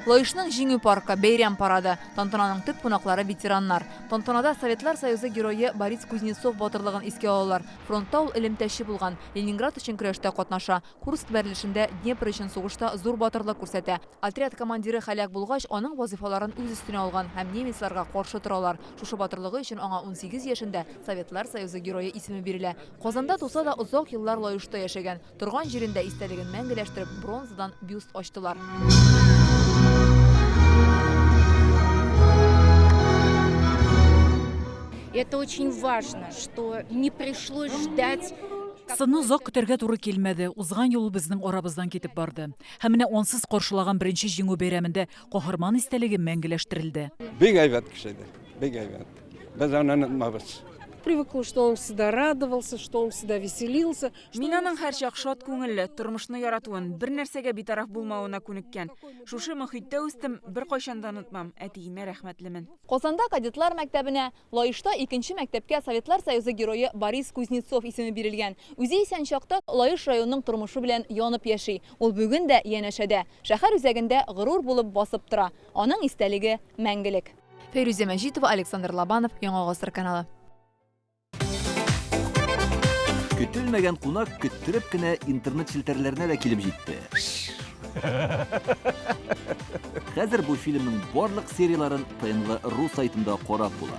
Лаешның Җиңү паркы, бәйрәм парады. Тантананың төп кунаклары ветераннар. Тантанада Советлар Союзы Герое Борис Кузнецов батырлыгын искә алалар. Фронтта ул элемтәче булган, Ленинград өчен көрәштә катнаша, Курск бәрелешендә, Днепр өчен сугышта зур батырлык күрсәтә. Отряд командиры һәлак булгач, аның вазыйфаларын үз өстенә алган һәм немецларга каршы торалар. Шушы батырлыгы өчен аңа 18 яшендә Советлар Союзы Герое исеме бирелә. Казанда туса да, озак еллар Лаешта яшәгән. Торган җирендә истәлеген мәңгеләштереп, бронзадан бюст ачтылар. Это очень важно, что не пришлось ждать. Сынны озак көтәргә туры килмәде, узган ел ул безнең арабыздан китеп барды. Һәм менә ансыз каршылаган беренче Җиңү бәйрәмендә каһарман истәлеге мәңгеләштерелде. Бик әйбәт кеше иде, бик әйбәт. Без аны онытмабыз. Привыкла, что он всегда радовался, что он всегда веселился. Мин аның һәрчак шат күңелле, тормышны яратуын, бернәрсәгә битараф булмавына күнеккән. Шушы мохиттә үстем, беркайчан да онытмам, әтиемә рәхмәтлемен. Казанда кадетлар мәктәбенә, Лаешта икенче мәктәпкә Советлар Союзы Герое Борис Кузнецов исеме бирелгән. Үзе исән чакта Лаеш районының тормышы белән янып яши. Ул бүген дә янәшәдә, шәһәр үзәгендә горур булып басып тора. Аның истәлеге мәңгелек. Фәйрүзә Мәҗитова, Александр Лобанов, Яңа Гасыр каналы. Көтелмәгән кунак көттереп кенә интернет челтәрләренә дә килеп җитте. Хәзер бу фильмның барлык серияләрен ТНВ.ру сайтында карап була.